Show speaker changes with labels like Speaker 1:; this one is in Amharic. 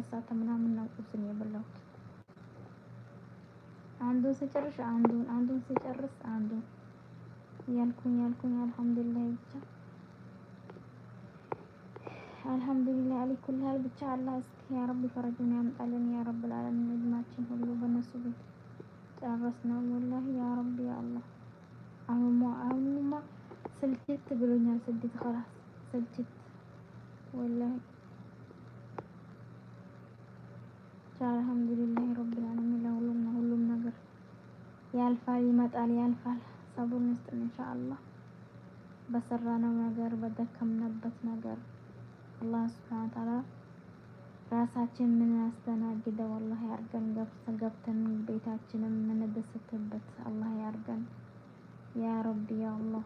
Speaker 1: 2 ሰዓት ምናምን ነው ቁርስን የበላሁት። አንዱን ስጨርስ አንዱን፣ አንዱን ስጨርስ አንዱን ያልኩኝ ያልኩኝ፣ አልሐምዱሊላህ ብቻ፣ አልሐምዱሊላህ አሊ ኩል ሀል። ብቻ አላህ እስኪ ያ ረቢ ፈረጁን ያምጣልን ያ ረብል ዓለሚን። እድማችን ሁሉ በነሱ ቤት ጨረስ ነው ወላሂ። ያ ረቢ ያ አላህ፣ አሁንማ አሁንማ ስልችት ብሎኛል። ስደት خلاص ስልችት ወላሂ። ብቻ አልሐምዱሊላህ ረብል ዓለሚን ለሁሉም ሁሉም ነገር ያልፋል፣ ይመጣል፣ ያልፋል። ሰብሩን ይስጥን ኢንሻአላህ። በሰራነው ነገር፣ በደከምንበት ነገር አላህ ሱብሓነሁ ወተዓላ ራሳችን ምን ያስተናግደው አላህ ያርገን። ገብተን ቤታችንም የምንደሰትበት አላህ ያርገን። ያ ረቢ ያ አላህ።